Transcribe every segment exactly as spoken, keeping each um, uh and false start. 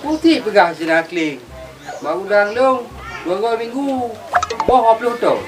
Putik peugah Cina Kling. Bak udang lôn, dua goe minggu, boh dua ploh ton.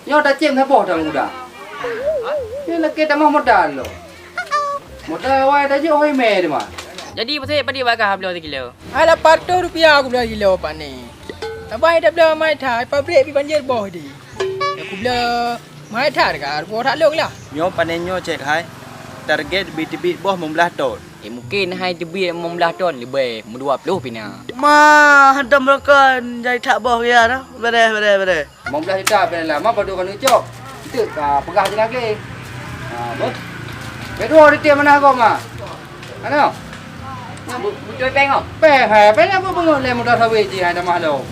Nyoe tacém saboh tam udang. Nyoe lakée tamah modal lom. Modal awai tajok hôi mé teuma. Jadi, Pak Said, padit bak kah bloe sikilo? Hai, lapan reutôh rupiah kubloe sikilo, Pak Ni. Saban tabloe mai that, pabrik pih banjir boh di. Kubloe mai that ka, rugoe that lôn lah. Nyoe panen nyoe cit hai, target bit teubiet boh limong blaih ton. Eh, mungken hai teubiet limong blaih ton leubeh, meudua ploh pih na. Ma, hantom rukon jai that boh ya dah. Bereh, bereh, bereh. Limong blaih juta pih na lah, ma padub keuneuk cok. Itu ka peugah je lagi. Ha, bos. Kedua di tiap mana kau ma? Ano? Bu-, beutôi péng oh? Péng hai, péng apa bangun lé mudah sawit ji hai dah mahlom.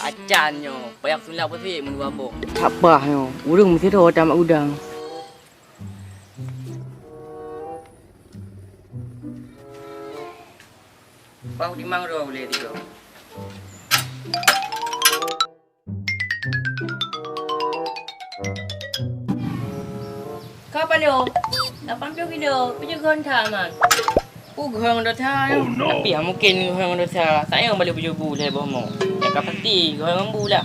Acan nyoe, payah sulap peusi meudua boh. Sabar nyoe, ureueng meusidroe tamat udang. Pah dimang droe ulée tiga. Ka paloe, lapan ploh kilo, peue jeuet geuhon that man? Peue geuhon ngon dosa nyoe? Oh, no. Tapi hana mungken geuhon ngon dosa. Sayang balik bujur bu lhée boh mo. Nyang ka pasti geuhon ngon bu lah.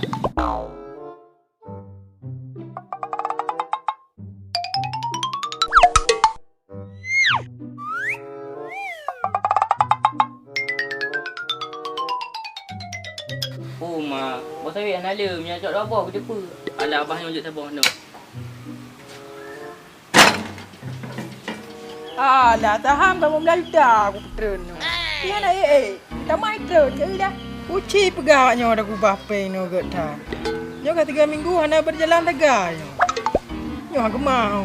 Oh ma, boh sawét hana le, meunyo cok dua boh keuteupeu. Alah, abah nyoe jeuet saboh nyoe. Alah, saham ka limong blaih juta aku peutreun nyoe. Iya na, eh, eh. Tamah itreun, jadi dah. Uci peugah awak nyoe dah kubah péng nyoe gét that. Nyoe ka tiga minggu hana berjalan sagai nyoe. Nyoe geumah.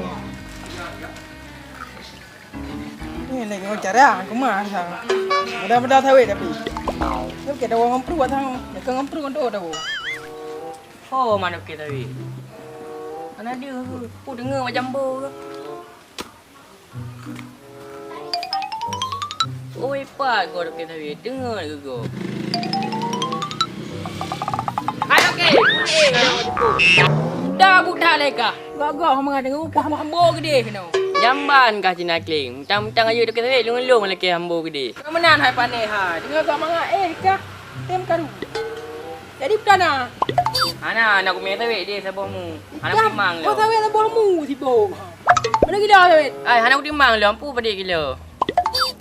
Ni lagi ngon cara keumah sang. Mudah-mudahan sawit tapi. Nyoe ke dawa ngon pruet sang. Nyoe ke ngon pruet ngon dawa. Oh, manok ke sawit. Ana dia ke? Ku dengar macam bo ke? Oi, pat go ke sawit. Dengar ke go? Ayo ke. Dah buta leka. Gagah mangat deungon upah hambo gede keunoe. Jamban kah Cina Kling. Mutang-mutang ayeue teukeusé lôn-lôn lakée hambo gede. Keu meunan hai pané hai. Deungon gak mangat eh kah. Tem karu. Jadi putana. Hana, hana kumé sawét deh saboh mu. Hana kutimang lom. Kau sawét saboh mu sibok. Mana gila sawét? Ai, hana kutimang lom. Ampu padé kilo.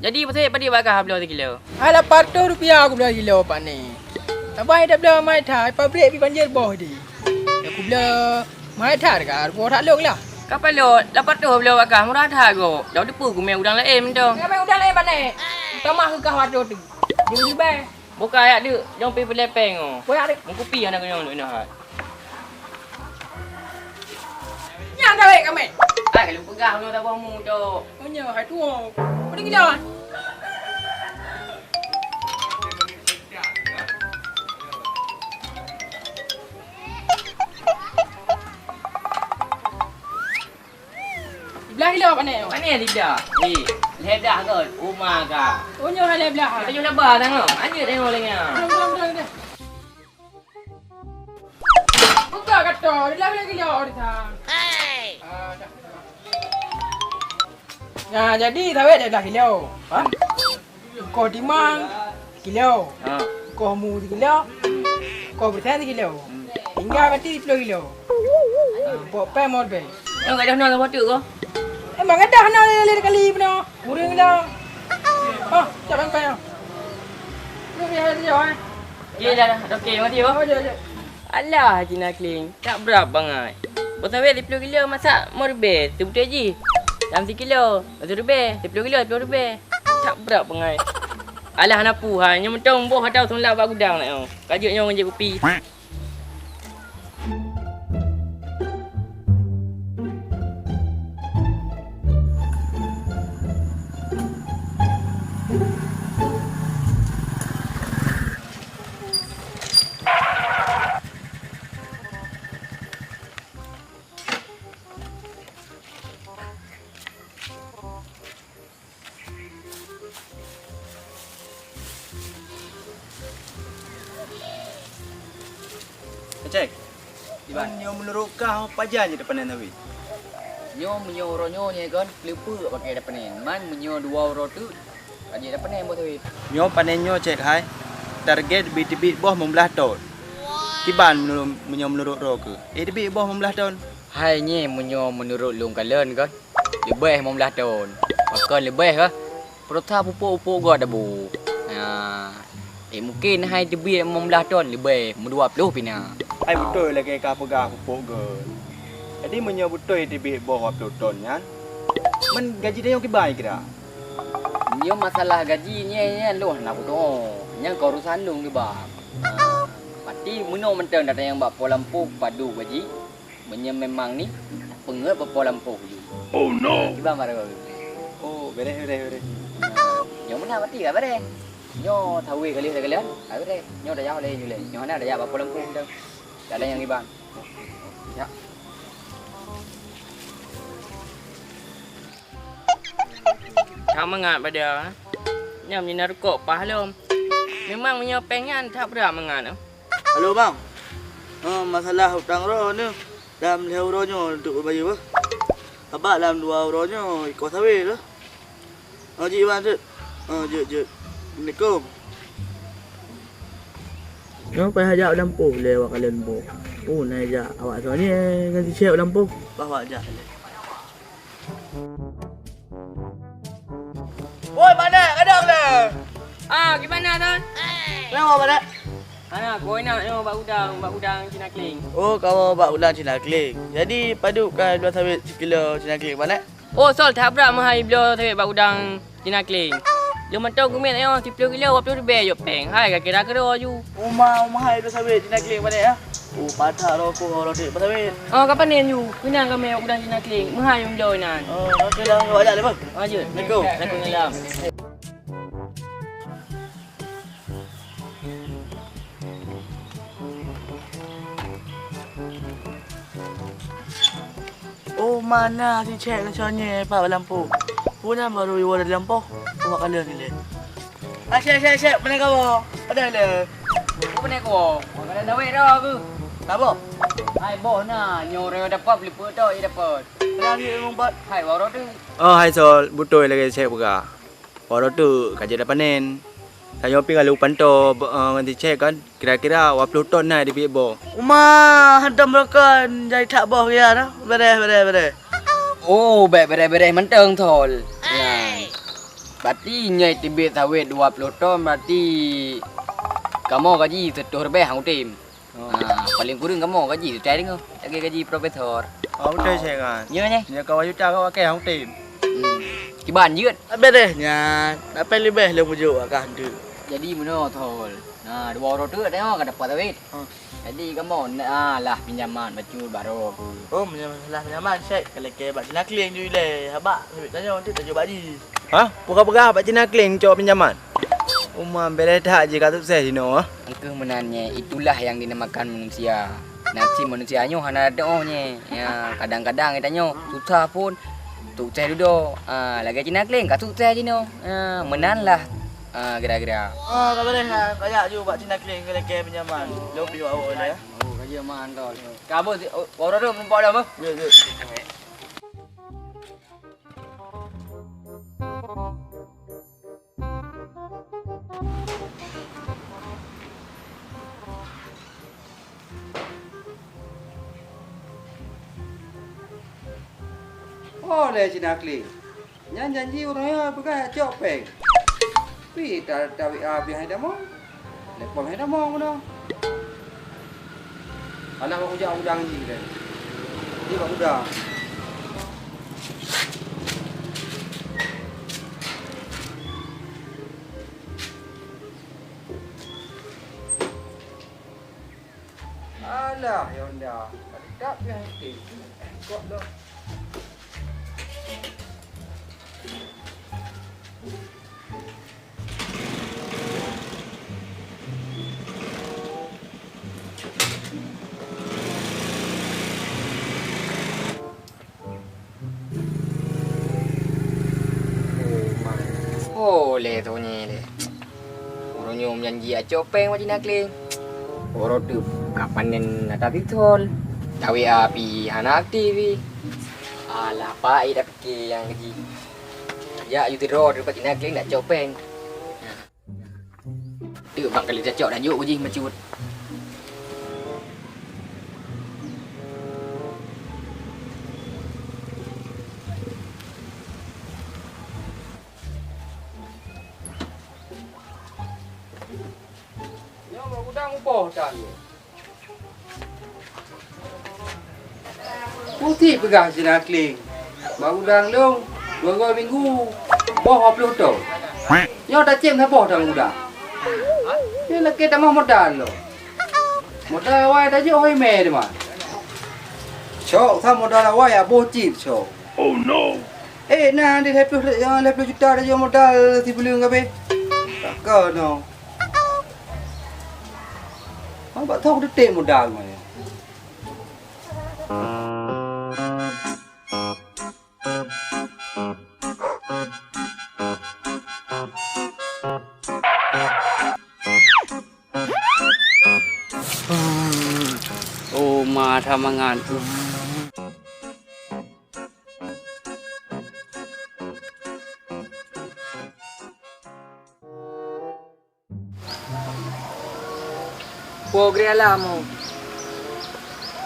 Jadi, Pak Said, padit bak kah bloe sikilo? Hai, lapan reutôh rupiah kubloe sikilo, Pak Ni. Saban tabloe mai that, pabrik pih banjir boh di. Kubloe mai that ka, rugoe that lôn lah. Ka paloe, lapan reutôh bloe bak kah, murah that go. Jauh teupeu kumé udang laén mantong. Kumé udang laén, Pak Ni. Tamah keu kah watô tu. Di Dubai. Buka ayak deuk, jong pi peulepeng oh. Buka ayak deuk. Meukupi hana keunong duek inoe hai. Nyang dawek kami. Ai, kalau peugah nyoe tabah mu, Cok. Oh, nyoe hai tuo. Peue gila? Blah kilo pane? Pane siblah. Ni, lhèe blah kot. Uma ka. Oh, nyoe hai lhèe blah. Kita jumpa laba tangoh. Anjir tengok lagi ah. Buka kata, lhèe blah kilo di sana. Hei. Nah, jadi sawét lhèe blah kilo. Ha? Koh timang sikilo. Ha. Koh mu sikilo. Koh peuresan sikilo. Hmm. Tinggai berarti sepuluh kilo. Ha, pok pèng mon pèng. Nyoe gadoh na saboh teuk ko? Emang gadoh na lé-lé kali peunoh. Kureueng kilo. Ha, cak pèng pèng. Lu biasa dia, eh. Okey dah, dah. Okey, mati, oh. Oh, ya, ya. Alah, Cina Kling, that brat bangai. Boh sawét siploh kilo masak mo ribèe, seubeutôi jih. Lam sikilo, seubeutôi ribèe, siploh kilo, siploh ribèe. That brat bangai. Alah, hana peue hai, nyoe mantong boh atau seulap bak gudang nak nyoe. Ka jeuet nyoe ngon jép kupi. Iban, nyoe meunurot kah pajan jeuet tapanen sawét? Nyoe meunyoe uroe nyoe nyang kon, peuleupeuk pakai tapanen. Man meunyoe dua uroe teuk, ka jeuet tapanen boh sawét. Nyoe panen nyoe cek hai, target bit teubiet boh limong blaih ton. Kiban meunurot, meunyoe meunurot droe keuh, eh, teubiet boh limong blaih ton? Hai nyoe meunyoe meunurot lôn kalon kon, leubeh limong blaih ton. Pakon leubeh kah? Peureusa pupuk-pupuk gét tabu. Nah, eh, mungken hai teubiet limong blaih ton leubeh, meudua ploh pih na. Hai beutôi lagée ka peugah pupuk gét. Jadi meunyoe beutôi teubiet boh dua ploh ton nyan, man gaji tanyoe kiban kira? Nyoe masalah gaji nyan, nyan lôn hana kutu'oh. Nyan ka urusan lôn kiban. Nah, pasti meunoe mantong that nyang bak po lampôh padub gaji. Meunyoe memang ni, peungeuet bak po lampôh ju. Oh no! Kiban baroe. Oh, bereh, bereh, bereh. Nyoe meunan berarti ka bereh. Nyoe sawét ka lheueh takalon, ka bereh. Nyoe tajak lé nyoe lé. Nyoe hana tajak bak po lampôh dah. Tak ada nyang kiban. Ya. That mangat pada, ha? Nyan meunyoe na rukok paih lom. Memang meunyoe péng nyan that brat mangat, ha? Halo, Bang. Eh, masalah utang droeneuh, lam lhée uroe nyoe untuk bayeue, bah. Sabab lam dua uroe nyoe iko sawét lom. Oh, jeuet, Bang, jeuet. Oh, jeuet, jeuet. Assalamualaikum. Nyoe payah jak lampôh lé awak kalian boh. Oh, na jak awak soe nyoe ngon si Syek lampôh. Bah, awak jak lé. Woi, Pak Nek, kadang lé. Ah, gimana, Ton? Kenapa, Pak Nek? Hana, kau nak nyoe bak gudang, bak gudang Cina Kling. Oh, kawoe bak gudang Cina Kling. Jadi, padub ka dua sawét sikilo Cina Kling, Pak Nek? Oh, Sol, that brat meuhai bloe sawét bak gudang Cina Kling. Lôn mantong keumiet nyoe, siplôh kilo, dua ploh ribèe jok péng. Hai, ka kira keudroe ju. Uma, uma hai bloe sawét Cina Kling, Pak Nek, ya? Oh, patak rokok, roti pasawit. Oh, kapan ni ju? Keunan kami udang Cina Kling. Meuhai yum joi nan. Oh, oke lah, awak jak deh, Bang. Oh, jeuet. Assalamualaikum. Waalaikumsalam. Oh, mana si Cek ngon Sonye pat bak lampôh? Peue nyan baru iwoe dari lampôh? Awak kalon ilèe. Ah, Cek, Cek, Cek, pane kawoe? Padahai lé. Pane kawoe? Wah, kada dawet dah aku. Kenapa? Hai boh na, nyoe orang dapat beli peuet tok, ia dapat. Padahai dia membuat. Hai, waro tu. Oh, hai Sol, beutôi lagèe Cek peugah. Waro tu ka jeuet panen. Tanyoe pih ka lheueh pantô, eh, ngon si Cek kan. Kira-kira dua ploh ton na dibiet boh. Uma, hantom rokon jai that boh ya na. Bereh, bereh, bereh. Oh, bèk bereh-bereh mantong thol. Ya. Berarti nyoe teubiet sawét dua ploh ton, berarti kamoe gaji seutoh ribèe han kutem. Oh. Ha, paling kureueng kamoe gaji seutai deungoe. Lagèe gaji profesor. Oh, beutôi, Cek kan? Nyoe, nyoe. Nyoe kawa juta ka pakai han kutem. Hmm. Kiban jeuet. Bereh nyan. Tapi leubeh lôn mujok akah tu. Jadi meunoe thol. Nah, dua uroe teuk tanyoe ka dapat sawét. Ha. Jadi kamoe na lah pinjaman bacut baro aku. Oh, meunyoe masalah pinjaman, Syek, ka lakèe bak Cina Kling ju ilèe. Habak sawét tanyoe tu tajok bak jih. Hah? Peugah-peugah bak Cina Kling cok pinjaman? Uma, bereh that jih ka sukses jinoe, ah. Engkeuh meunan nyoe, itulah yang dinamakan manusia. Nasib manusia nyoe hana teu'oh nyoe. Ya, kadang-kadang geutanyoe susah pun sukses dudoe. Ah, lagèe Cina Kling ka sukses jinoe. Ah, meunan lah. Ah, kira-kira. Ah, ka bereh nyan, ka jak ju bak Cina Kling keu lakèe pinjaman. Lôn piôh awak ulèe, ya. Oh, ka jeuet man tol. Ka boh, oh, orang tu meureumpok dah, boh. Ya, ya. Oh, lé Cina Kling. Nyan janji uroe nyoe peugah jak cok péng. Pi ta-, ta-W A pih hai tamong. Telepon hai tamong keunoe. Alah bak ujak udang jih deh. Jih bak udang. Alah, ya Honda. Tadi tak pih hai. Kok dah. Oh, lé Sonye lé. Uroe nyoe meujanji acok péng bak Cina Kling. Uroe teuk ka panen ata sithon. Tawét api hana aktif pi. Alah, paih dak pike nyang keujih. Jak yue tidroe di rupa Cina Kling nak cok péng. Teuk bang kali cocok dak jok keujih macut. Nyoe bak gudang muboh tan. Putih peugah Cina Kling. Bak gudang lôn dua goe minggu boh dua ploh ton. Nyoe tacém saboh tan gudang. Nyoe lakée tamah modal lom. Modal awai tajok hôi mé teuma. Cok sa modal awai aboh cit cok. Oh no. Eh, na di lhèe ploh, lhèe ploh juta tajok modal sibuleuen kabeh. Takah no. Bak tho kuteutép modal mah nyoe. Oh, ma that mangat. Po geureuh alam, oh.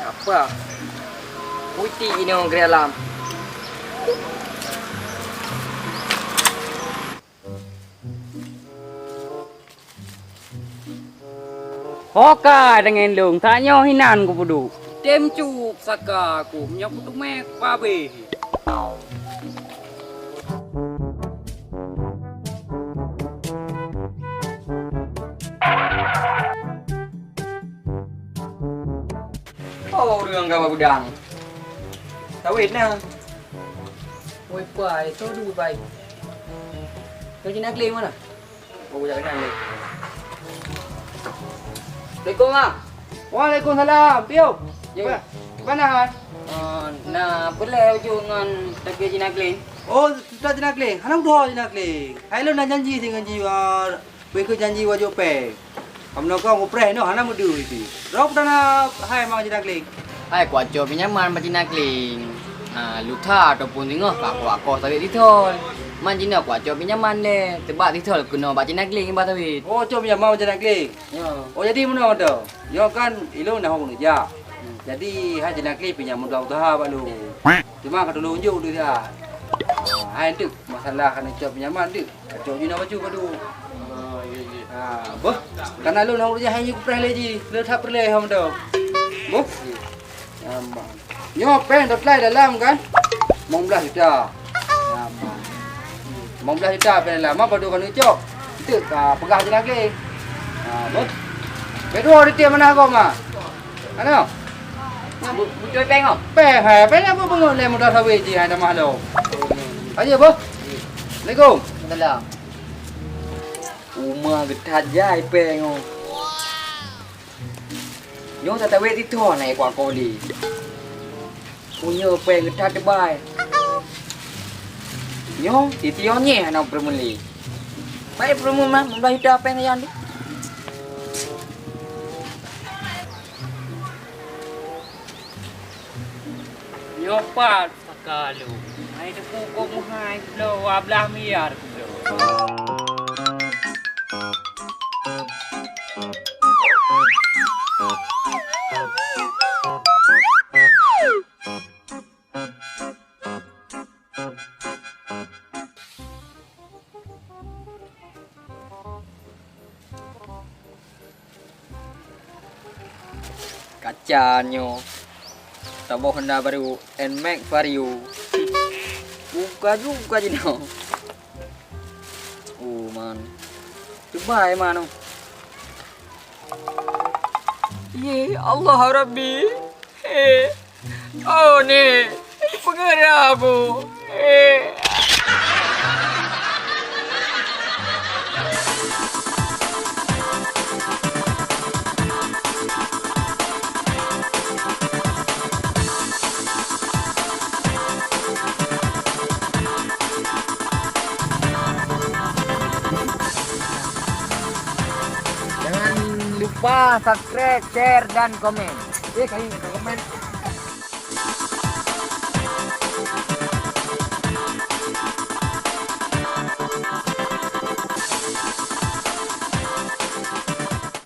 Apa? Putih inoe geureuh alam. Ho ka deungon lôn, tanyoe hinan kupeuduek. Tem cuk saka ku, meunyoe kuteumé kupabéh. Oh, ureueng ka bak gudang. Tawét na. Woi, pai, to du pai. Kau Cina Kling mana? Oh, jak kenal ni. Assalamualaikum, Mak. Waalaikumsalam. Piyo? Yo. Ba-, bana hai? Ah, na peulai ujoe ngon Teuke Cina Kling. Oh, Teuke Cina Kling. Hana meutuho Cina Kling. Hai lôn na janji si ngon ji, ah, beu keu janji wajok pèng. Kamoe nyoe kong upreh nyoe hana meudeue isi. Droe peue na hai Mang Cina Kling? Hai kuwacok pinjaman bak Cina Kling. Ah, lutha ataupun singoh ka kuwako sawét sithol. Man jinoe kuwacok pinjaman lé, teubak sithol keunoe bak Cina Kling ba sawét. Oh, cok pinjaman bak Cina Kling? Ya. Oh, jadi meunoe tu. Nyoe kan ilôn na hong neujak. Jadi hai Cina Kling pinjam modal useuha bak lôn. Cuma ka tulôn jok duit siat. Ah, hai enteuk masalah ka neucok pinjaman enteuk. Kacok jinoe baju padu. Oh, iya, iya. Ha, boh. Kana lôn hong rujah hai nyoe kupreh lé jih. Le that peureulèe hom tu. Boh. Nyaman. Nyoe pèng dot lai dalam kan? Limong blah juta. Nyaman. Limong blah juta pèng dalam. Apa tu kan ucok? Itu ka peugah je lagi. Ha, boh. Kedua di tiap mana kau mah? Ano? Bu-, bucoi pèng oh. Pèng hai, pèng apa bangun lé mudah sawit jih hai tamah lo. Ayo boh. Assalamualaikum. Salam. Uma geuthat jai péng nyoe. Nyoe tatawét sithon na kuwako lé. Meunyoe péng geuthat teubai. Nyoe sitiyong nyeh hana peureumeulen. Pai peureumeulen mah, meublah ita péng nyan. Nyoe pat. Ka lôn. Hai teuku kok meuhai keu bloe dua blaih miliar keu bloe. Kaca nyoe. Taboh Honda baru, N-Max Vario. Buka juga jinoe. Oh, man. Cuba, eh, man, oh. Ye, Allah Rabbi. Eh. Oh, ni. Peugah dah, Bu. Eh. Jangan lupa subscribe, share, dan komen. Eh, kali ni komen.